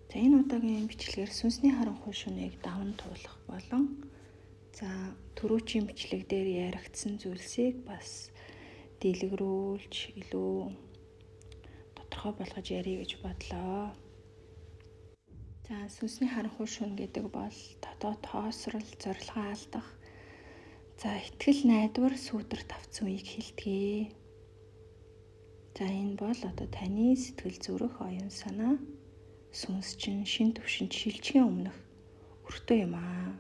За, энэ удаагийн бичлэгээр сүнсний харанхуй шүнийг даван туулах болон за түрүүчийн бичлэг дээр яригдсан зүйлсийг бас дэлгэрүүлж, илүү тодорхой болгож ярих гэж бодлоо. За, сүнсний харанхуй шүн гэдэг бол дотоод хоосрол, зорилгоо алдах, за итгэл найдвар сүүдэр тавцсан үеийг хэлдэг. За, энэ бол одоо таны сэтгэл зүрх, оюун санаа, сүнс чинь шин төвшөнд шилжихийн өмнөх өртөө юм аа.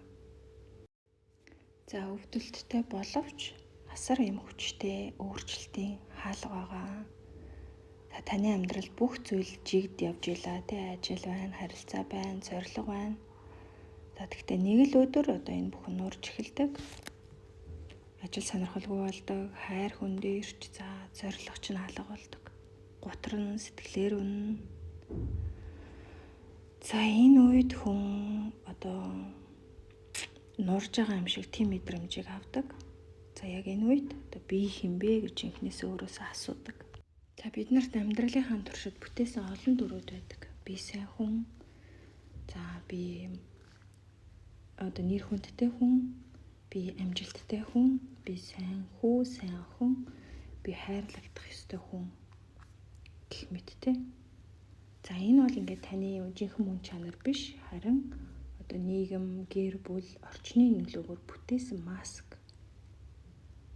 За, өвдөлттэй боловч асар юм хүчтэй өөрчлөлтийн хаалга байгаа. За, таны амьдралд бүх зүйл жигд явж илаа, тэ, ажил байна, харилцаа байна, зорилго байна. За, тэгтээ нэг л өдөр одоо энэ бүхэн нурж эхэлдэг. Ажил сонирхолгүй болдог, хайр хөндөрч, за зорилго чинь алга болдог. Гутран, сэтгэлээр үнэн. За, энэ үед хүн одоо нурж байгаа юм шиг тийм мэдрэмжийг авдаг. За, яг энэ үед одоо би хэн бэ гэж инхнээсээ өөрөөсөө асуудаг. За, бид нарт амьдралынхаа туршид бүтээсэн олон дүрүүд байдаг. Би сайн хүн. За, би одоо нэр хүндтэй хүн, би амжилттай хүн, би сайн хүү, сайн охин, би хайрлагдах ёстой хүн гэх мэт те. За, энэ бол ингээд таны жинхэнэ мөн чанар биш, харин одоо нийгэм, гэр бүл, орчны нөлөөгөөр бүтээсэн маск.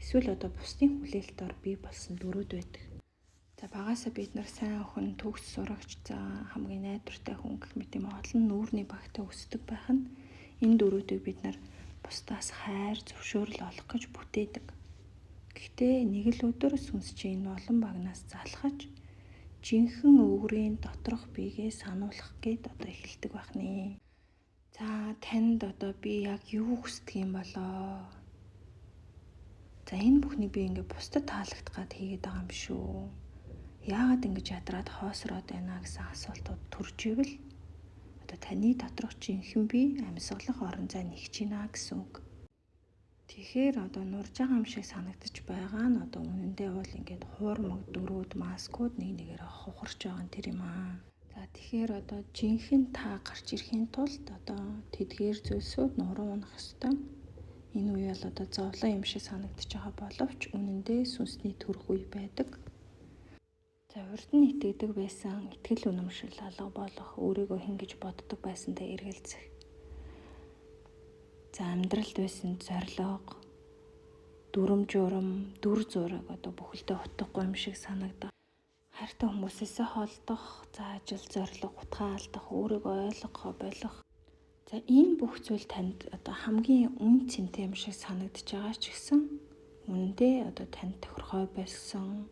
Эсвэл одоо бусдын хүлээлтээр бий болсон дүрүүд байдаг. За, багасаа бид нар сайн охин, төгс сурагч, за хамгийн найдвартай хүн гэх мэт юм олон нүүрний багтай өсдөг байх нь энэ дүрүүдийг бид нар бусдаас хайр, зөвшөөрөл олох гэж бүтээдэг. Гэхдээ нэг л өдөр сүнс чинь энэ олон багнаас залхаж, жинхэнэ өвгөрийн доторх биегээ сануулах гээд одоо эхэлдэг байх нэ. За, танд одоо би яг юу хүсдэг юм болоо? За, энэ бүхнийг би ингээ бусдад таалагдах гад хийгээд байгаа юм биш үү? Яагаад ингэж ядраад хоосроод байна гэсэн асуултууд төрж ивэл одоо таны доторх жинхэнэ бие амьсгалах орон зай нэгж байна гэсэн үг. Тэгэхээр одоо нурж байгаа юм шиг санагдаж байгаа нь одоо үнэндээ бол ингээд хуурмаг дөрүүд, маскууд нэг нэгээр хухарч байгаа нь тэр юм аа. За, тэгэхээр одоо жинхэнэ та гарч ирэхийн тулд одоо тэдгээр зүйлсүүд нуруу унах ёстой. Энэ үе бол одоо зовлон юм шиг санагдаж байгаа боловч үнэндээ сүнсний төрөх үе байдаг. За, урд нь итгэдэг байсан итгэл үнэмшил алга болох, өөрийгөө хэн гэж боддог байсантай эргэлзэх. За, амьдралд байсан зорилго, дүрм журам, дүр зураг одоо бүхэлдээ утгагүй юм шиг санагдах. Хайртай хүмүүсээсээ холдох, за ажил зорилго утгаа алдах, өөрийгөө ойлгохоо болох. За, энэ бүх зүйл танд одоо хамгийн үн цэнтэй юм шиг санагдаж байгаа ч гэсэн үнэндээ одоо танд тохиргой байсан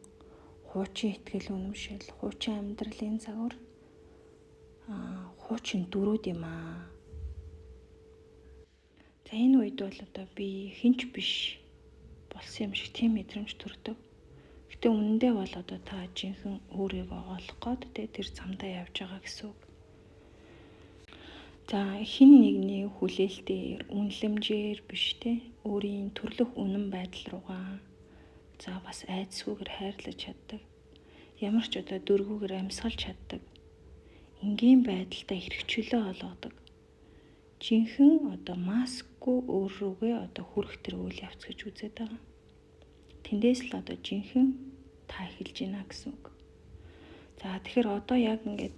хуучин итгэл үнэмшил, хуучин амьдралын загвар, хуучин дүрүүд юм аа. За, энэ үед бол одоо би хинч биш болсон юм шиг тийм мэдрэмж төрдөг. Гэтэ үнэндээ бол одоо та жинхэнэ өөрийгөө олох гээд тэр замдаа явж байгаа гэсэн үг. За, хэн нэгний хүлээлтээр, үнэлэмжээр биш те, өөрийн төрлөх үнэн байдал руугаа за бас айдасгүйгээр хайрлаж чаддаг. Ямар ч одоо дөргүүгээр амьсгалж чаддаг. Энгийн байдалтай эрх чөлөө олгодог. Жинхэнэ одоо маскгүй өөр рүүгээ одоо хүрэх тэр үйл явц гэж үзээд байгаа. Тэндээс л одоо жинхэнэ та эхэлж байна гэсэн үг. За, тэгэхээр одоо яг ингээд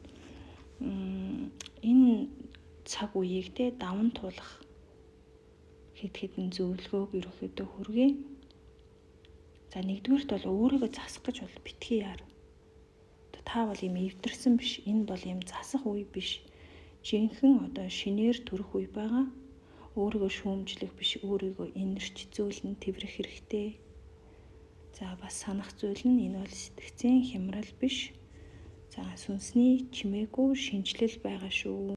энэ цаг үеийг те даван туулах хэд хэдэн зөвлөгөөг ерөнхийдөө хүргэе. За, нэгдүгээрт бол өөрийгөө засах гэж бол битгий яар. Та бол юм эвдэрсэн биш. Энэ бол юм засах үе биш. Жинхэнэ одоо шинээр төрөх үе байгаа. Өөрийгөө шүүмжлэх биш, өөрийгөө энерч зөөлөн тэврэх хэрэгтэй. За, бас санах зүйл нь энэ бол сэтгцийн хямрал биш. За, сүнсний чимээгүй шинэчлэл байгаа шүү.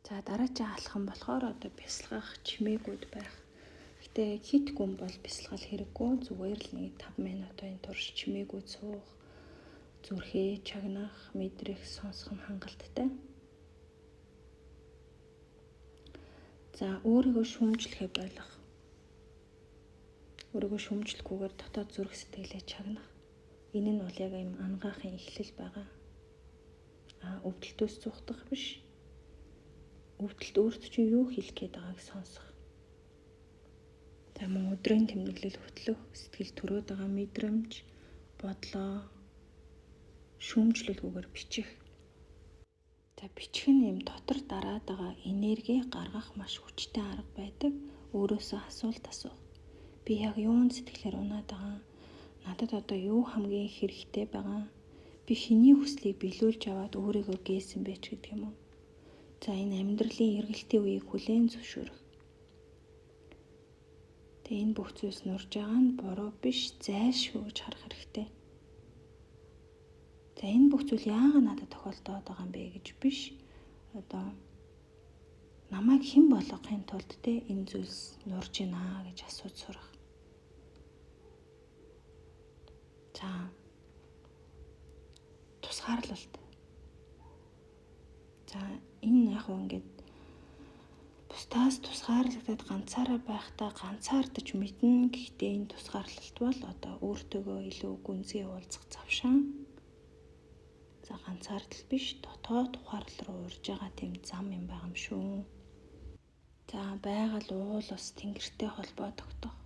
За, дараачийн алхам болохоор одоо бясалгах, чимээгүйд байх. Гэтэ хит гүн бол бясалгал хэрэггүй. Зүгээр л нэг 5 минутын турш чимээгүй суух, зүрхээ чагнах, мэдрэх, сонсох нь хангалттай. За, өөрийгөө шүүмжлэхээ болох. Өөрийгөө шүүмжлэхгүйгээр дотоод зүрх сэтгэлээ чагнах. Энэ нь бол яг юм ангаахын эхлэл байгаа. А өвдөлтөөс зугтах биш. Өвдөлт өөрт чинь юу хэлэх гээд байгааг сонсох. За мөн өдрийн тэмдэглэл хөтлөх, сэтгэл төрөөд байгаа мэдрэмж, бодлоо шүүмжлэлгүйгээр бичих. За бичих нь юм дотор дараад байгаа энерги гаргах маш хүчтэй арга байдаг. Өөрөөсөө асуулт асуух. Би яг юун сэтгэлээр унаад байгаа? Надад одоо юу хамгийн хэрэгтэй байгаа? Би хэний хүслийг биелүүлж аваад өөрийгөө гээсэн бэ ч гэдэг юм уу? За энэ амьдралын эргэлтийн үеийг хүлээн зөвшөөрөх. Тэгээ энэ бүх зүйлс нурж байгаа нь буруу биш, зайлшгүй гэж харах хэрэгтэй. За энэ бүх зүйл яагаад надад тохиолдоод байгаа юм бэ гэж биш. Одоо намайг хэн болгохын тулд те энэ зүйлс нурж байна гэж асууж сурах. За тусгаарлалт. За энэ яг уу ингээд бусдаас тусгаарлагдаад ганцаараа байхдаа ганцаардаж мэднэ. Гэхдээ энэ тусгаарлалт бол одоо өөртөөгөө илүү гүнзгий уулзах завшаан. За ганцаардал биш, дотоод ухаарлал руу урж байгаа тийм зам юм байгаа юм шүү. За байгаль, уул, ус, тэнгэртэй холбоо тогтоох.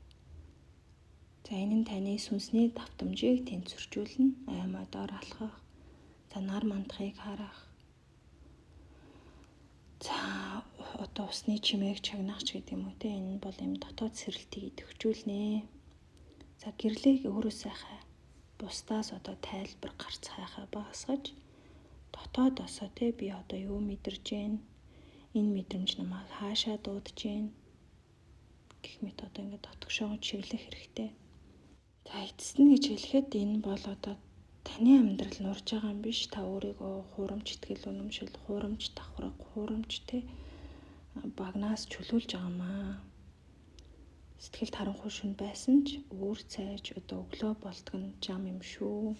За энэ нь таны сүнсний давтамжийг тэнцвэржүүлнэ. Ай модоор алхах. За нар мандахыг харах. За одоо усны чимээг чагнах ч гэдэг юм уу те, энэ бол юм дотоод сэрэлтийг идэвхжүүлнэ. За гэрлийг өөрөөсөө хай. Бусдаас одоо тайлбар гарц хайхаа багасгаж дотоодосоо те би одоо юу мэдэрж гин, энэ мэдрэмж намайг хаашаа дуудаж гин гэх мэт одоо ингээд дотгошоо чиглэх хэрэгтэй. За эцэст нь гэж хэлэхэд энэ бол одоо таны амьдрал нурж байгаа юм биш. Та өөрийгөө хуурамч итгэл үнэмшил, хуурамч давхраг, хуурамч те багнаас чөлөөлж байгаа маа. Сэтгэлд харанхуй шүн байсан ч өөр цайж одоо өглөө болдго нь жам юм шүү.